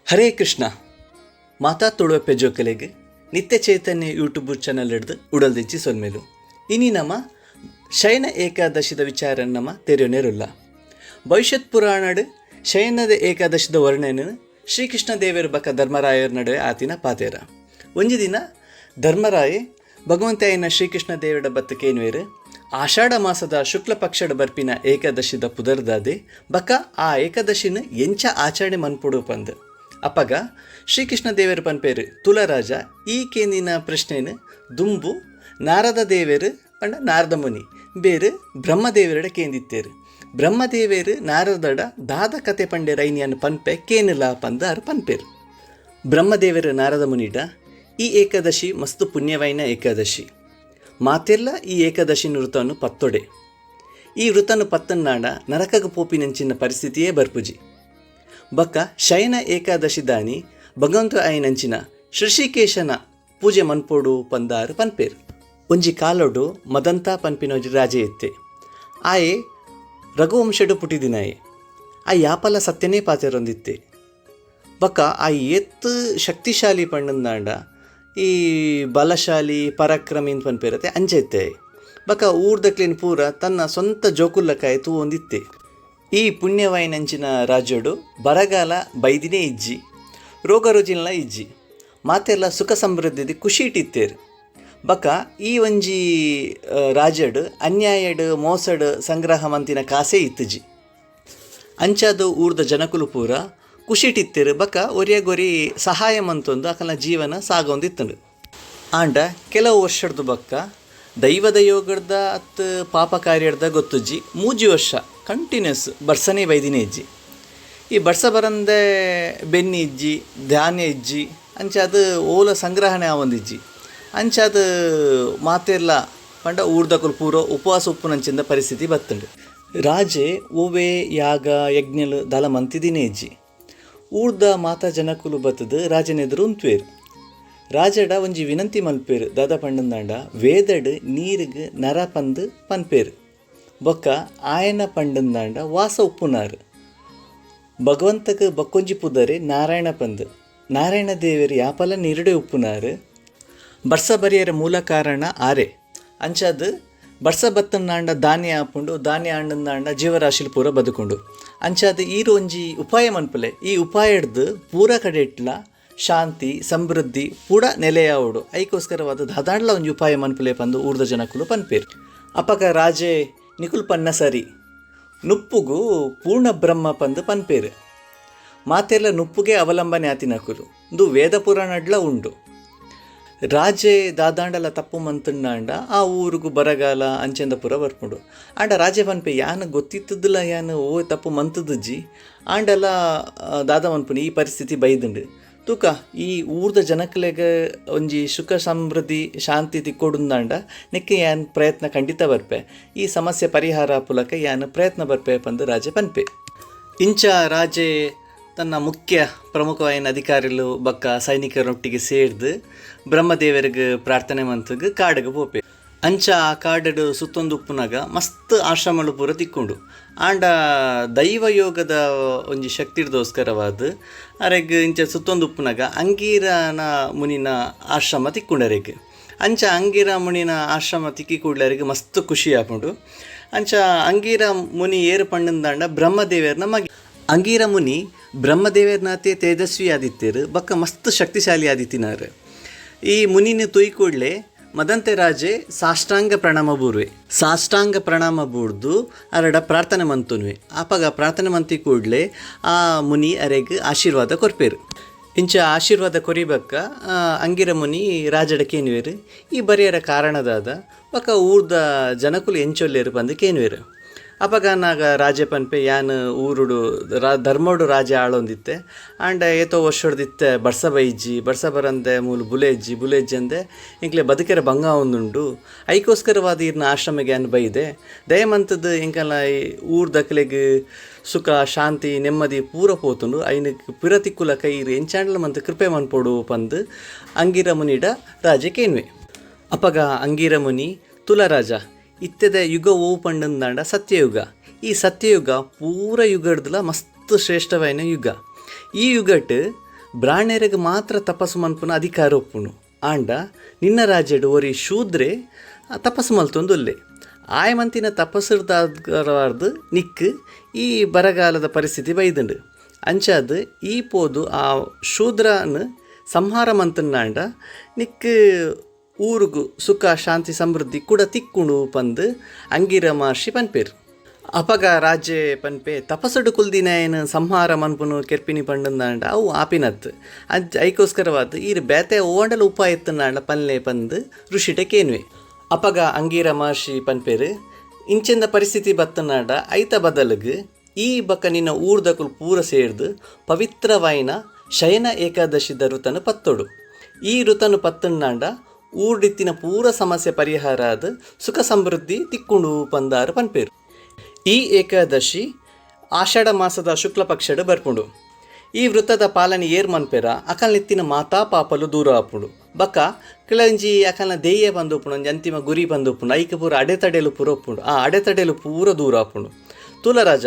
ಹರೇ ಕೃಷ್ಣ. ಮಾತಾ ತುಳುವಪ್ಪೆ ಜೋಕಲೆಗ್ ನಿತ್ಯ ಚೈತನ್ಯ YouTube channel ಹಿಡ್ದು ಉಡಲ್ದಿಂಚಿ ಸೊಲ್ಮೆಲು. ಇನಿ ನಮ ಶಯನ ಏಕಾದಶಿದ ವಿಚಾರ ನಮ ತೆರೆಯೋನೇರುಲ್ಲ. ಭವಿಷ್ಯತ್ ಪುರಾಣಡ್ ಶಯನದ ಏಕಾದಶಿದ ವರ್ಣನೆ ಶ್ರೀಕೃಷ್ಣ ದೇವರು ಬಕ ಧರ್ಮರಾಯರ ನಡುವೆ ಆತಿನ ಪಾತೇರ. ಒಂಜಿ ದಿನ ಧರ್ಮರಾಯೆ ಭಗವಂತಾಯನ ಶ್ರೀಕೃಷ್ಣ ದೇವರ ಬತ್ತಕೇನುವೇರು ಆಷಾಢ ಮಾಸದ ಶುಕ್ಲ ಪಕ್ಷದ ಬರ್ಪಿನ ಏಕಾದಶಿದ ಪುದರ್ದಾದೆ ಬಕ ಆ ಏಕಾದಶಿನ ಎಂಚ ಆಚರಣೆ ಮನ್ಪುಡು ಪಂದ್. ಅಪಗ ಶ್ರೀಕೃಷ್ಣ ದೇವರು ಪನ್ಪೇರು, ತುಲರಾಜ ಈ ಕೇಂದಿನ ಪ್ರಶ್ನೆನು ದುಂಬು ನಾರದ ದೇವರು ಪಂಡ ನಾರದ ಮುನಿ ಬೇರು ಬ್ರಹ್ಮದೇವರಡ ಕೇಂದಿತ್ತೇರು. ಬ್ರಹ್ಮದೇವರು ನಾರದಡ ದಾದ ಕತೆ ಪಂಡೆ ರೈನಿಯನ್ನು ಪನ್ಪೆ ಕೇನಿಲ್ಲ ಪಂದ ಅರ್ ಪನ್ಪೇರು. ಬ್ರಹ್ಮದೇವರು ನಾರದ ಮುನಿಡ ಈ ಏಕಾದಶಿ ಮಸ್ತು ಪುಣ್ಯವೈನ ಏಕಾದಶಿ, ಮಾತೆಲ್ಲ ಈ ಏಕಾದಶಿ ವೃತವನ್ನು ಪತ್ತೊಡೆ, ಈ ವೃತನು ಪತ್ತನ್ನಾಡ ನರಕಗ ಪೋಪಿನಂಚಿನ ಪರಿಸ್ಥಿತಿಯೇ ಬರ್ಪುಜಿ. ಬಕ್ಕ ಶಯನ ಏಕಾದಶಿ ದಾನಿ ಭಗವಂತ ಆಯಿನಂಚಿನ ಶ್ರೀಷಿಕೇಶನ ಪೂಜೆ ಮನ್ಪೋಡು ಪಂದಾರು ಪನ್ಪೇರು. ಒಂಜಿ ಕಾಲೋಡು ಮದಂತ ಪನ್ಪಿನ ಒಂಜಿ ರಾಜೆ ಇತ್ತೆ. ಆಯೆ ರಘುವಂಶಡು ಪುಟಿದಿನಾಯೆ. ಆ ಯಾಪಲ ಸತ್ಯನೇ ಪಾತೆರೊಂದಿತ್ತೆ. ಬಕ್ಕ ಆ ಏತ್ ಶಕ್ತಿಶಾಲಿ ಪಣ್ಣಂದಾಂಡ ಈ ಬಲಶಾಲಿ ಪರಾಕ್ರಮಿ ಪನ್ಪೇರತೆ ಅಂಚೆತ್ತೆ. ಬಕ್ಕ ಊರ್ದಕ್ಲಿನ ಪೂರ ತನ್ನ ಸ್ವಂತ ಜೋಕುಲ್ಲಕಾಯಿ ತೂವೊಂದಿತ್ತೆ. ಈ ಪುಣ್ಯವಾಯಿನಂಚಿನ ರಾಜ್ಯಡು ಬರಗಾಲ ಬೈದಿನೇ ಇಜ್ಜಿ, ರೋಗ ರುಜಿನಲ ಇಜ್ಜಿ, ಮಾತೆಲ್ಲ ಸುಖ ಸಮೃದ್ಧಿ ಖುಷಿ ಇಟ್ಟಿತ್ತೇರು. ಬಕ್ಕ ಈ ಒಂಜಿ ರಾಜ್ಯಡು ಅನ್ಯಾಯಡು ಮೋಸಡು ಸಂಗ್ರಹ ಮಂತಿನ ಕಾಸೇ ಇತ್ತುಜಿ. ಅಂಚಾದ ಊರ್ದ ಜನಕುಲು ಪೂರ ಖುಷಿಟಿತ್ತೇರು. ಬಕ್ಕ ಒರಿಯಗೊರಿ ಸಹಾಯ ಮಂತೊಂದು ಅಕಲ್ನ ಜೀವನ ಸಾಗೊಂದಿತ್ತಂಡು. ಆಂಡ ಕೆಲವು ವರ್ಷದ ಬಕ್ಕ ದೈವದ ಯೋಗಡ್ದ ಅತ್ ಪಾಪ ಕಾರ್ಯಡ್ದ ಗೊತ್ತುಜ್ಜಿ 3 ವರ್ಷ ಕಂಟಿನ್ಯೂಸ್ ಬರ್ಸನೇ ಬೈದಿನೇ ಇಜ್ಜಿ. ಈ ಬರ್ಸ ಬರಂದೆ ಬೆನ್ನಿ ಇಜ್ಜಿ, ಧಾನ್ಯ ಇಜ್ಜಿ, ಅಂಚಾದ ಓಲ ಸಂಗ್ರಹಣೆ ಆವೊಂದಿಜ್ಜಿ. ಅಂಚಾದ ಮಾತೆಲ್ಲ ಪಂಡ ಊರ್ದಕುಲು ಪೂರ ಉಪವಾಸ ಉಪ್ಪುನಂಚಿಂದ ಪರಿಸ್ಥಿತಿ ಬತ್ತುಂಡು. ರಾಜೆ ಓವೇ ಯಾಗ ಯಜ್ಞಲು ದಲ ಮಂತಿದಿನೇ ಇಜ್ಜಿ. ಊರ್ದ ಮಾತಾ ಜನಕುಲು ಬತ್ತದು ರಾಜನೆದುರು ಉಂತ್ವೇರು. ರಾಜಡ ಒಂಜಿ ವಿನಂತಿ ಮಲ್ಪೇರು. ದಾದ ಪಂಡಂದಾಂಡ ವೇದಡ್ ನೀರಿಗೆ ನರ ಪಂದು ಪನ್ಪೇರು. ಬೊಕ್ಕ ಆಯನ ಪಂಡಂದಾಂಡ ವಾಸ ಉಪ್ಪುನಾರು. ಭಗವಂತಕ ಬಕ್ಕೊಂಜಿ ಪುದರೆ ನಾರಾಯಣ ಪಂದು. ನಾರಾಯಣ ದೇವರು ಯಾಪಲ ನೀರುಡೆ ಉಪ್ಪುನಾರು. ಬರ್ಸ ಬರಿಯರ ಮೂಲ ಕಾರಣ ಆರೆ. ಅಂಚಾದ ಬರ್ಸ ಬತ್ತನಾಂಡ ಧಾನ್ಯ ಆಪುಂಡು, ಧಾನ್ಯ ಆಂಡಂದಾಂಡ ಜೀವರಾಶಿಲು ಪೂರ ಬದುಕುಂಡು. ಅಂಚಾದ ಈರು ಒಂಜಿ ಉಪಾಯ ಮನ್ಪುಲೆ. ಈ ಉಪಾಯ ಹಿಡ್ದು ಪೂರ ಕಡೆ ಇಟ್ಲ ಶಾಂತಿ ಸಮೃದ್ಧಿ ಪೂರ ನೆಲೆಯಾವುಡು. ಐಕೋಸ್ಕರವಾದ ದಾದಾಂಡ್ಲ ಒಂಜಿ ಉಪಾಯ ಮನ್ಪುಲೆ ಪಂದು ಊರ್ದ ಜನಕುಲು ಪನ್ಪೇರು. ಅಪಗ ರಾಜೆ ನಿಕುಲ್ ಪನ್ನ ಸರಿ ನುಪ್ಪುಗು ಪೂರ್ಣ ಬ್ರಹ್ಮ ಪಂದು ಪನ್ಪೇರು. ಮಾತೆಲ್ಲ ನುಪ್ಪುಗೆ ಅವಲಂಬನೆ ಆತಿನಕುಲು ಇಂದು ವೇದ ಪುರಾಣಡ್ಲ ಉಂಡು. ರಾಜೆ ದಾದಾಂಡಲ ತಪ್ಪು ಮಂತುಂಡಾಂಡ ಆ ಊರುಗು ಬರಗಾಲ ಅಂಚೆಂದ ಪೂರ ಬರ್ಪುಂಡು. ಆಂಡ ರಾಜೆ ಪನ್ಪೆ ಯಾನ್ ಗೊತ್ತಿತ್ತದಿಲ್ಲ, ಯಾನ್ ಓ ತಪ್ಪು ಮಂತುದುಜ್ಜಿ. ಆಂಡಲ ದಾದ ಮನ್ಪುನಿ ಈ ಪರಿಸ್ಥಿತಿ ಬೈದುಂಡು. ತೂಕ ಈ ಊರ್ದ ಜನಕ್ಲೆಗ್ ಒಂಜಿ ಸುಖ ಸಮೃದ್ಧಿ ಶಾಂತಿ ತಿಕ್ಕೊಡುಂದಾಂಡ ನೆಕ್ಕೆ ಯಾನ್ ಪ್ರಯತ್ನ ಖಂಡಿತ ಬರ್ಪೆ, ಈ ಸಮಸ್ಯೆ ಪರಿಹಾರ ಪುಲಕ ಯಾನ್ ಪ್ರಯತ್ನ ಬರ್ಪೆ ಪಂದು ರಾಜೆ ಪನ್ಪೆ. ಇಂಚ ರಾಜೆ ತನ್ನ ಮುಖ್ಯ ಪ್ರಮುಖವಾಯಿನ ಅಧಿಕಾರಿಲು ಬಕ್ಕ ಸೈನಿಕರೊಟ್ಟಿಗೆ ಸೇರ್ದು ಬ್ರಹ್ಮದೇವರಿಗೆ ಪ್ರಾರ್ಥನೆ ಮಂತಗ್ ಕಾಡಿಗೆ ಪೋಪೆ. ಅಂಚ ಆ ಕಾಡಡು ಸುತ್ತೊಂದು ಉಪ್ಪುನಾಗ ಮಸ್ತ್ ಆಶ್ರಮಲು ಪೂರ ತಿಕ್ಕೊಂಡು. ಆಂಡ ದೈವಯೋಗದ ಒಂಜಿ ಶಕ್ತಿರ್ದೋಸ್ಕರವಾದ ಅರೆಗ್ ಇಂಚ ಸುತ್ತೊಂದು ಉಪ್ಪುನಾಗ ಅಂಗೀರನ ಮುನಿನ ಆಶ್ರಮ ತಿಕ್ಕೊಂಡರೆಗ್. ಅಂಚ ಅಂಗೀರ ಮುನಿನ ಆಶ್ರಮ ತಿಕ್ಕಿ ಕೂಡ್ಲರಿಗೆ ಮಸ್ತ್ ಖುಷಿ ಆಪುಂಡು. ಅಂಚ ಅಂಗೀರ ಮುನಿ ಏರು ಪಂಡಂದಾಂಡ ಬ್ರಹ್ಮದೇವರ್ನ ಮಗಿ. ಅಂಗೀರ ಮುನಿ ಬ್ರಹ್ಮದೇವರ್ನಾತೆ ತೇಜಸ್ವಿ ಆದಿತ್ತೇರು ಬಕ್ಕ ಮಸ್ತ್ ಶಕ್ತಿಶಾಲಿ ಆದಿತ್ತಿನಾರು. ಈ ಮುನಿನ ತುಯ್ ಕೂಡ್ಲೆ ಮದಂತೆ ರಾಜೆ ಸಾಷ್ಟಾಂಗ ಪ್ರಣಾಮ ಬೂರ್ವೆ. ಸಾಷ್ಟಾಂಗ ಪ್ರಣಾಮ ಬೂರ್ದು ಅರಡ ಪ್ರಾರ್ಥನೆ ಮಂತುನ್ವೆ. ಆಪಗ ಪ್ರಾರ್ಥನೆ ಮಂತಿ ಕೂಡ್ಲೆ ಆ ಮುನಿ ಅರೆಗ್ ಆಶೀರ್ವಾದ ಕೊರ್ಪೇರು. ಇಂಚ ಆಶೀರ್ವಾದ ಕೊರಿಬಕ್ಕ ಅಂಗಿರ ಮುನಿ ರಾಜಡ ಕೇನುವೇರು ಈ ಬರಿಯರ ಕಾರಣದಾದ ಬಕ್ಕ ಊರ್ದ ಜನಕುಲು ಎಂಚೊಲ್ಲೇರು ಪಂದು ಕೇನುವೇರು. ಅಪಗ ನಾಗ ರಾಜೆ ಪನ್ಪೆ ಯಾನ್ ಊರುಡು ಧರ್ಮೋಡು ರಾಜೆ ಆಳೊಂದಿತ್ತೆ. ಆಂಡ ಏತೋ ವರ್ಷೊಡ್ದಿತ್ತೆ ಬರ್ಸ ಬೈಜ್ಜಿ, ಬರ್ಸ ಬರಂದೆ ಮೂಲು ಬುಲೆಜ್ಜಿ, ಬುಲೆಜ್ಜಿ ಅಂದೆ ಇಂಕ್ಲೆ ಬದುಕೆರ ಭಂಗ ಒಂದುಂಡು. ಐಕೋಸ್ಕರವಾದ ಈರ್ನ ಆಶ್ರಮಗೆ ಯಾನ್ ಬೈದೆ. ದಯಮಂತದ್ದು ಇಂಕಲ್ಲ ಈ ಊರ್ದಕ್ಲೆಗ್ ಸುಖ ಶಾಂತಿ ನೆಮ್ಮದಿ ಪೂರ ಪೋತುಂಡು. ಐನ ಪಿರ ತಿಕ್ಕುಲಕ ಈರ್ ಎಂಚಾಂಡ್ಲ ಮಂತ್ ಕೃಪೆ ಮನ್ಪೊಡು ಪಂದು ಅಂಗಿರ ಮುನಿಡ ರಾಜೆ ಕೇನ್ವೆ. ಅಪಗ ಅಂಗಿರ ಮುನಿ ತುಲರಾಜ ಇತ್ತೆದ ಯುಗ ಓ ಪಂಡಂದಾಂಡ ಸತ್ಯಯುಗ. ಈ ಸತ್ಯಯುಗ ಪೂರ ಯುಗಡ್ದಲ ಮಸ್ತ್ ಶ್ರೇಷ್ಠವಾಯಿನ ಯುಗ. ಈ ಯುಗಟ್ ಬ್ರಾಣೆರೆಗ್ ಮಾತ್ರ ತಪಸ್ಸು ಮನ್ಪುನ ಅಧಿಕಾರ ಉಪ್ಪುಂಡು. ಆಂಡ ನಿನ್ನ ರಾಜ್ಯಡ್ ಒರಿ ಶೂದ್ರೆ ತಪಸ್ಸು ಮಲ್ತೊಂದುಲ್ಲೆ. ಆಯೆ ಮಂತಿನ ತಪಸ್ಸುರ್ದಾರ್ದ್ ನಿಕ್ಕ್ ಈ ಬರಗಾಲದ ಪರಿಸ್ಥಿತಿ ಬೈದ್ಂಡ್. ಅಂಚಾದ್ ಈ ಪೋದು ಆ ಶೂದ್ರನ್ ಸಂಹಾರ ಮಂತುಂಡಾಂಡ ನಿಕ್ಕ್ ಊರುಗು ಸುಖ ಶಾಂತಿ ಸಮೃದ್ಧಿ ಕುಡ ತಿಕ್ಕುಂಡು ಪಂದ್ ಅಂಗಿರ ಮಹರ್ಷಿ ಪನ್ಪೆರ್. ಅಪಗ ರಾಜೆ ಪನ್ಪೆ ತಪಸ್ಸುಡು ಕುಲ್ದಿನಾಯನ್ ಸಂಹಾರ ಮನ್ಪುನು ಕೆರ್ಪಿನಿ ಪಂಡಂದಾಂಡ ಅವು ಆಪಿನತ್ ಅಂಚ ಐಕೋಸ್ಕರವಾದ್ ಈರ್ ಬೇತೆ ಓವಂಡಲ ಉಪಾಯ ಇತ್ತುಂಡಾಂಡ ಪನ್ಲೆ ಪಂದ್ ಋಷಿಟ ಕೇನುವೆ. ಅಪಗ ಅಂಗೀರ ಮಹರ್ಷಿ ಪನ್ಪೆರ್ ಇಂಚೆಂದ ಪರಿಸ್ಥಿತಿ ಬತ್ತನಾಡ ಐತ ಬದಲುಗ್ ಈ ಬಕ ನಿನ್ನ ಊರ್ದಕುಲು ಪೂರ ಸೇರ್ದ್ ಪವಿತ್ರವಾಯಿನ ಶಯನ ಏಕಾದಶಿದ ಋತನು ಪತ್ತೊಡು. ಈ ಋತನು ಪತ್ತುಂಡಾಂಡ ಊರ್ಡಿತ್ತಿನ ಪೂರ ಸಮಸ್ಯೆ ಪರಿಹಾರ ಆದ್ ಸುಖ ಸಮೃದ್ಧಿ ತಿಕ್ಕುಂಡು ಪಂದಾರು ಪನ್ಪೆರ್. ಈ ಏಕಾದಶಿ ಆಷಾಢ ಮಾಸದ ಶುಕ್ಲ ಪಕ್ಷಡ್ ಬರ್ಪುಂಡು. ಈ ವೃತದ ಪಾಲನೆ ಏರ್ ಮನ್ಪೆರ ಅಕಲ್ನಿತ್ತಿನ ಮಾತಾ ಪಾಪಲು ದೂರ ಆಪುಂಡು. ಬಕ ಕೆಲವೊಂಜಿ ಅಕಲ್ನ ಧ್ಯೇಯ ಪಂದ್ ಉಪ್ಪುಂಡು, ಒಂಜಿ ಅಂತಿಮ ಗುರಿ ಪಂದ್ ಉಪ್ಪುಂಡು, ಐಕ್ ಪೂರ ಅಡೆತಡೆಲು ಪೂರ ಉಪ್ಪುಂಡು, ಆ ಅಡೆತಡೆಲು ಪೂರ ದೂರ ಆಪುಂಡು. ತುಲರಾಜ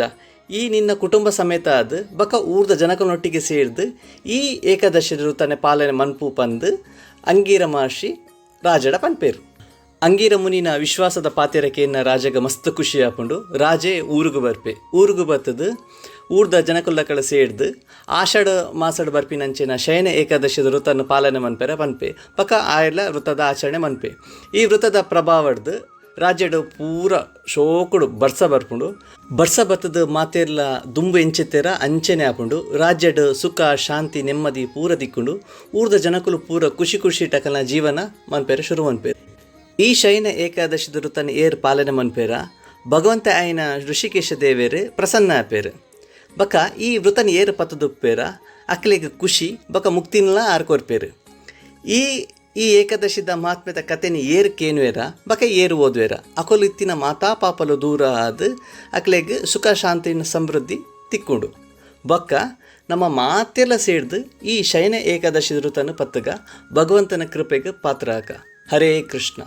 ಈ ನಿನ್ನ ಕುಟುಂಬ ಸಮೇತ ಆದ್ ಬಕ ಊರ್ದ ಜನಕನೊಟ್ಟಿಗೆ ಸೇರ್ದ್ ಈ ಏಕಾದಶಿ ವೃತನೆ ಪಾಲನೆ ಮನ್ಪು ಪಂದ್ ಅಂಗೀರ ಮಹರ್ಷಿ ರಾಜಡ ಪನ್ಪೆರ್. ಅಂಗೀರ ಮುನಿನ ವಿಶ್ವಾಸದ ಪಾತೆರಕೇನ ರಾಜಗ ಮಸ್ತ್ ಖುಷಿ ಆಪುಂಡು. ರಾಜೆ ಊರುಗು ಬರ್ಪೆ. ಊರುಗು ಬತ್ತದು ಊರ್ದ ಜನಕುಲ್ಲಕಳ ಸೇರ್ದ್ ಆಷಾಢ ಮಾಸಡ್ ಬರ್ಪಿನಂಚಿನ ಶಯನ ಏಕಾದಶಿದ ವೃತನ ಪಾಲನೆ ಮನ್ಪೆರ ಪನ್ಪೆ. ಬಕ ಆಯೆಲ ವೃತದ ಆಚರಣೆ ಮನ್ಪೆ. ಈ ವೃತದ ಪ್ರಭಾವಡ್ದ್ ರಾಜ್ಯಡ್ ಪೂರ ಶೋಕುಡು ಬರ್ಸ ಬರ್ಪುಂಡು. ಬರ್ಸ ಬತ್ತದು ಮಾತೆರ್ಲ ದುಂಬು ಎಂಚಿತ್ತೆರ ಅಂಚೆನೆ ಆಪುಂಡು. ರಾಜ್ಯಡ್ ಸುಖ ಶಾಂತಿ ನೆಮ್ಮದಿ ಪೂರ ತಿಕ್ಕುಂಡು. ಊರ್ದ ಜನಕುಲು ಪೂರ ಖುಷಿ ಖುಷಿ ಟಕಲ್ನ ಜೀವನ ಮನ್ಪೆರೆ ಶುರು ಮನ್ಪೆರ್. ಈ ಶಯನ ಏಕಾದಶಿದ ವೃತನ ಏರ್ ಪಾಲನೆ ಮನ್ಪೆರ ಭಗವಂತ ಆಯಿನ ಋಷಿಕೇಶ ದೇವೆರ್ ಪ್ರಸನ್ನ ಆಪೆರ್. ಬಕ ಈ ವೃತನ ಏರ್ ಪತ್ತುದುಪ್ಪೆರ ಅಕ್ಲೆಗ್ ಖುಷಿ ಬಕ ಮುಕ್ತಿನ್ಲ ಆರ್ ಕೊರ್ಪೆರ್. ಈ ಈ ಏಕಾದಶಿದ ಮಹಾತ್ಮೆದ ಕತೆನ್ ಏರ್ ಕೇನುವೆರ ಬಕ ಏರ್ ಓದುವೆರ ಅಕುಲು ಇತ್ತಿನ ಮಾತಾ ಪಾಪಲು ದೂರ ಆದ್ ಅಕ್ಲೆಗ್ ಸುಖ ಶಾಂತಿನ ಸಮೃದ್ಧಿ ತಿಕ್ಕುಂಡು. ಬೊಕ್ಕ ನಮ್ಮ ಮಾತೆಲ್ಲ ಸೇರ್ದ್ ಈ ಶಯನ ಏಕಾದಶಿ ವೃತನ ಪತ್ತುಗ ಭಗವಂತನ ಕೃಪೆಗ್ ಪಾತ್ರ ಆಕ. ಹರೇ ಕೃಷ್ಣ.